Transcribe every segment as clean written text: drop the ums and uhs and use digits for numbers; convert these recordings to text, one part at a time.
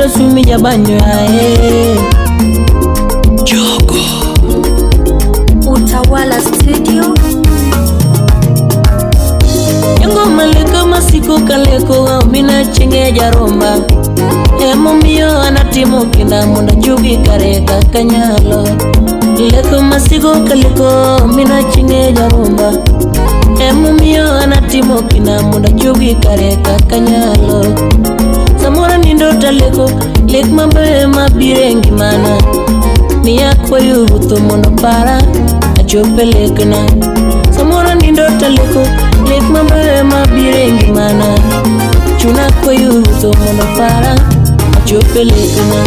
Wuoda sumi jabanyo ae. Jogo. Utawala Studio. Yango maleko masiko kaleko mina chenge jaromba. Emomiyo anatimo kinda mondo achopi kare kaka nyalo. Leko masiko kaleko mina chenge jaromba. Emomiyo anatimo kinda mondo achopi kare kaka nyalo. Samoro nindo taleko lek mabeyo mabiro e ngimana. Miya akwayo ruoth mondo para achop e lekna. Samoro nindo taleko lek mabeyo mabiro e ngimana. Chuna akwayo ruoth mondo para achop e lekna.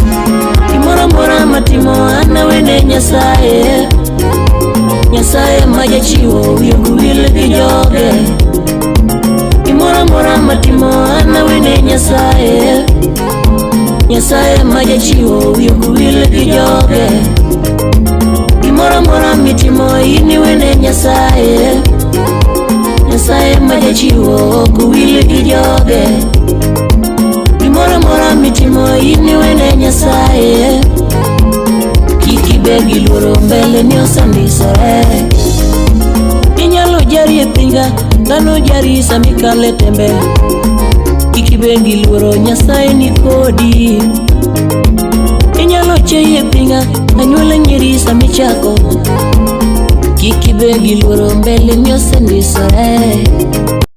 Gimoro amora matimo an awene Nyasaye. Nyasaye ma jachiwo wiye ok wil gi joge. Gimoro amora matimo an awene Nyasaye. Nyasaye ma jachiwo wiye ok wil gi joge. Gimoro amora mitimo in iwene Nyasaye. Nyasaye ma jachiwo ok wil gi joge. Gimoro amora mitimo in iwene Nyasaye. Kik ibed gi luoro mbele ni osandisore. Inyalo jari e pinyka, dhano jari sama ikale tembe. Kik ibed gi luoro Nyasaye ni kodi. Inyalo cheyi e pinyka, anyuola nyieri sama ichako. Kik ibed gi luoro mbele ni osendisore.